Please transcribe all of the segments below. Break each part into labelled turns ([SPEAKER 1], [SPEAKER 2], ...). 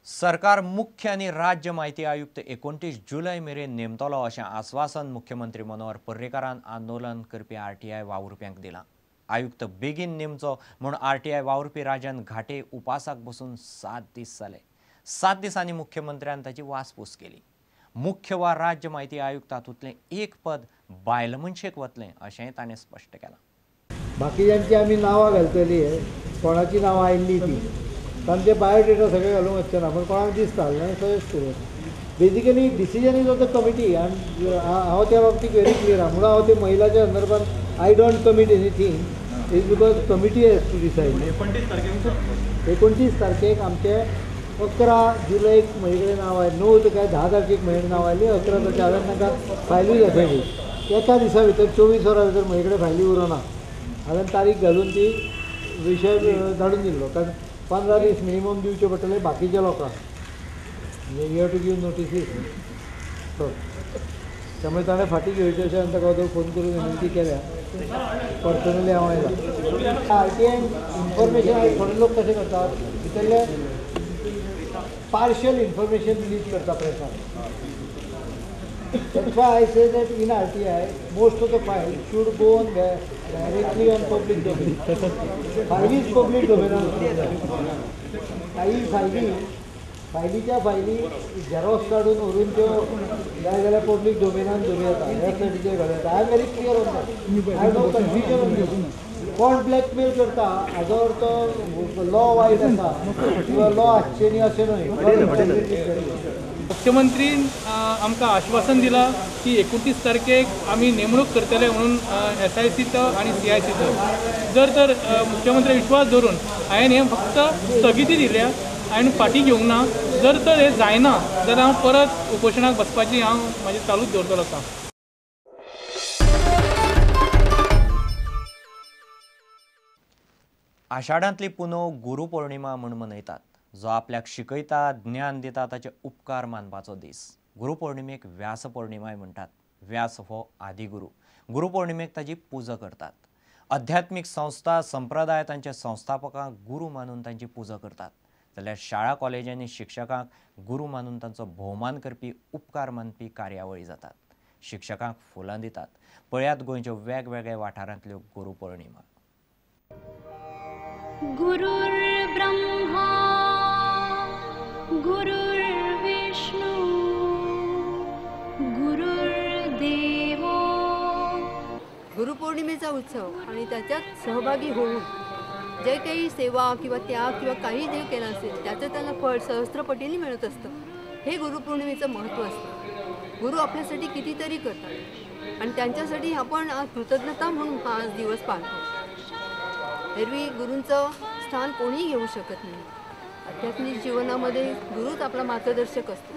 [SPEAKER 1] सरकार मुख्य आनी राज्य म्हायती आयुक्त 29 जुलय मेरेन नेमतलो अशें आस्वासन मुख्यमंत्री मनोहर पर्रीकारान आंदोलन करपी आरटीआय वावुरप्यांक दिलां। आयुक्त बेगीन नेमचो म्हूण आरटीआय वावुरपी राजन घाटे उपासाक बसून 7 दीस जाले। 7 दिसांनी मुख्यमंत्र्यान ताची वासपूस केली। मुख्य वा राज्य म्हायती आयुक्त हातूंतलें एक पद बायल मनशेक वतलें अशेंय ताणें स्पश्ट केलां।
[SPEAKER 2] बाकीच्यांची आमी नांवां घालतली, कोणाची नांवां आयिल्ली ती तांचे बायोडेटा सगळे घालूंक वचचे ना, पूण कोणाक दिसता जाल्यार सजेस्ट करूं। Basically decision is of the committee आनी हांव त्या बाबतीत व्हेरी क्लियर आहा। म्हणून हांव ते महिलाच्या संदर्भात I don't commit anything is because committee has to decide. 29 तारखेक आमचे 11 जुलैक म्हजे कडेन नांव आयलें, 9 काय 10 तारखेक म्हजे कडेन नांव आयलें, 11 तारखे हांवें तांकां फायलूय दाखयली। एका दिसा भितर 24 वरां भितर म्हजे कडेन फायली उरना, हांवें तारीख घालून ती विशय धाडून दिल्लो, कारण 15 दीस मिनिमम दिवचे पडटले बाकीच्या लोकांक, म्हणजे you have to give notices. त्यामुळे ताणें फाटीं घेवचें अशें हांवें ताका फोन करून विनंती केल्या, पर्सनली हांव आयला। आरटीआय इन्फॉर्मेशन आयज थोडे लोक कशें करतात, भितरले पार्शियल इन्फॉर्मेशन रिलीज करता प्रेसान। That's why I say that in RTI, most of the files should go on directly on public domain. फायलीच public domain. काही फायली फायलीच्या फायली झेरॉक्स काडून व्हरून त्यो जाय जाल्यार पब्लीक डोमेनान धरूं येता, वेबसायटीचेर घालूं येता। I am very clear on that, I have no confusion on this. कोण ब्लॅकमेल करता हाजो अर्थ लॉ वायट आसा किंवा लॉ आसचें न्ही अशें न्हय।
[SPEAKER 3] मुख्यमंत्रीन आमकां आश्वासन दिलां की 29 तारखेक आमी नेमणूक करतले म्हणून SICचो आनी CICचो। जर तर मुख्यमंत्री विश्वास दवरून हांवें हें फक्त स्थगिती दिल्या आनी फाटीं घेवंक ना, जर तर हें जायना जाल्यार हांव परत उपोशणाक बसपाची हांव म्हाजें चालूच दवरतलो काम।
[SPEAKER 1] आषाढांतली पुनव गुरुपौर्णिमा म्हूण मनयतात। जो आपल्याक शिकयता, ज्ञान दिता ताचे उपकार मानपाचो दीस। गुरुपौर्णिमेक व्यास पौर्णिमाय म्हणटात। व्यास हो आदिगुरू। गुरुपौर्णिमेक ताची पुजा करतात। आध्यात्मीक संस्था संप्रदाय तांच्या संस्थापकांक गुरू मानून तांची पुजा करतात, जाल्यार शाळा कॉलेजांनी शिक्षकांक गुरू मानून तांचो भोवमान करपी उपकार मानपी कार्यावळी जातात। शिक्षकांक फुलां दितात। पळयात गोंयच्या वेगवेगळ्या वाठारांतल्यो गुरुपौर्णिमा।
[SPEAKER 4] गुरुर्ब्रह्मा गुरुर्विष्णु गुरुर्देवो।
[SPEAKER 5] गुरुपौर्णिमेचा उत्सव आणि त्याच्यात सहभागी होऊन जे काही सेवा किंवा त्याग किंवा काही जे केलं असेल त्याचं त्यांना फळ सहस्त्रपटीने मिळत असतं। हे गुरुपौर्णिमेचं महत्त्व असतं। गुरु आपल्यासाठी कितीतरी करतात आणि त्यांच्यासाठी आपण आज कृतज्ञता म्हणून हा आज दिवस पाळतो। एरवी गुरूंचं स्थान कोणीही घेऊ शकत नाही। आध्यात्मिक जीवनामध्ये गुरुच आपला मार्गदर्शक असतो।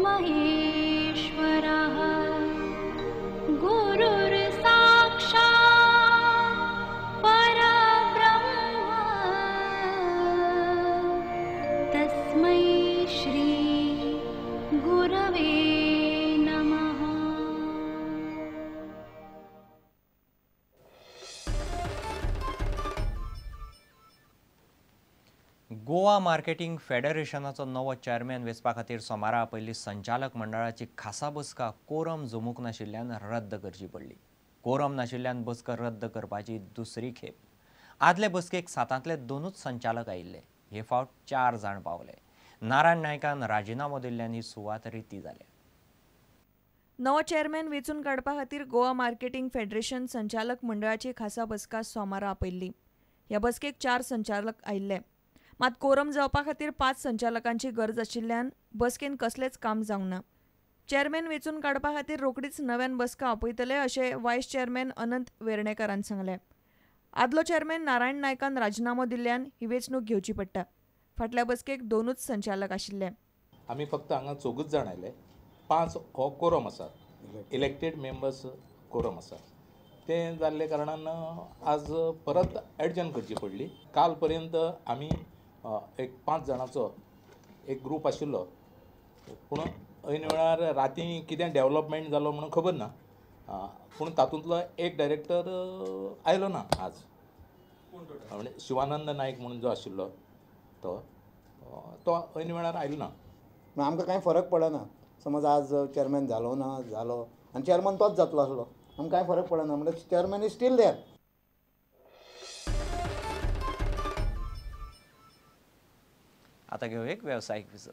[SPEAKER 4] महेश्वरः गुरुर्साक्षात् परब्रह्म तस्मै श्री गुरवे नमः।
[SPEAKER 1] गोवा मार्केटिंग फेडरेशनाचो नवो चेअरमॅन वेंचपा खातीर सोमारा पयली संचालक मंडळाची खासा बसका कोरम जमूंक नाशिल्ल्यान रद्द करची पडली। कोरम नाशिल्ल्यान बसका रद्द करपाची दुसरी खेप। आदले बसकेक 7तांतले 2च संचालक आयिल्ले, हे फावट 4 जाण पावले। नारायण नायकान राजिनामो दिल्ल्यान ही सुवात रिती जाल्या।
[SPEAKER 6] नवो चेअरमॅन वेंचून काडपा खातीर गोवा मार्केटिंग फेडरेशन संचालक मंडळाची खासा बसका सोमारा आपयल्ली। ह्या बसकेक 4 संचालक आयिल्ले, मात कोरम जावपा खातीर 5 संचालकांची गरज आशिल्ल्यान बसकेन कसलेंच काम जावंक ना। चेअरमॅन वेंचून काडपा खातीर रोखडीच नव्यान बसका आपयतले अशें वायस चेअरमॅन अनंत वेर्णेकारान सांगलें। आदलो चेअरमॅन नारायण नायकान राजिनामो दिल्ल्यान ही वेंचणूक घेवची पडटा। फाटल्या बसकेक 2च संचालक आशिल्ले।
[SPEAKER 7] आमी फक्त हांगा 4 जाण आयले, 5 हो कोरम आसा, इलेक्टेड मेंबर्स कोरम आसा। तें जाल्ले कारणान आज परत एडजन करची पडली। काल पर्यंत आमी एक 5 जाणांचो एक ग्रूप आशिल्लो, पूण ऐन वेळार राती कितें डेवलपमेंट जालो म्हणून खबर ना, पूण तातूंतलो एक डायरेक्टर आयलो ना आज, म्हणजे शिवानंद नायक म्हणून जो आशिल्लो तो। तो ऐन वेळार आयलो ना.
[SPEAKER 8] आमकां कांय फरक पडना, समज आज चेअरमॅन जालो ना जालो आनी चेअरमॅन तोच जातलो आसलो, आमकां कांय फरक पडना, म्हणल्यार चेअरमॅन is still there.
[SPEAKER 1] आतां घेवया एक वेवसायीक विसव.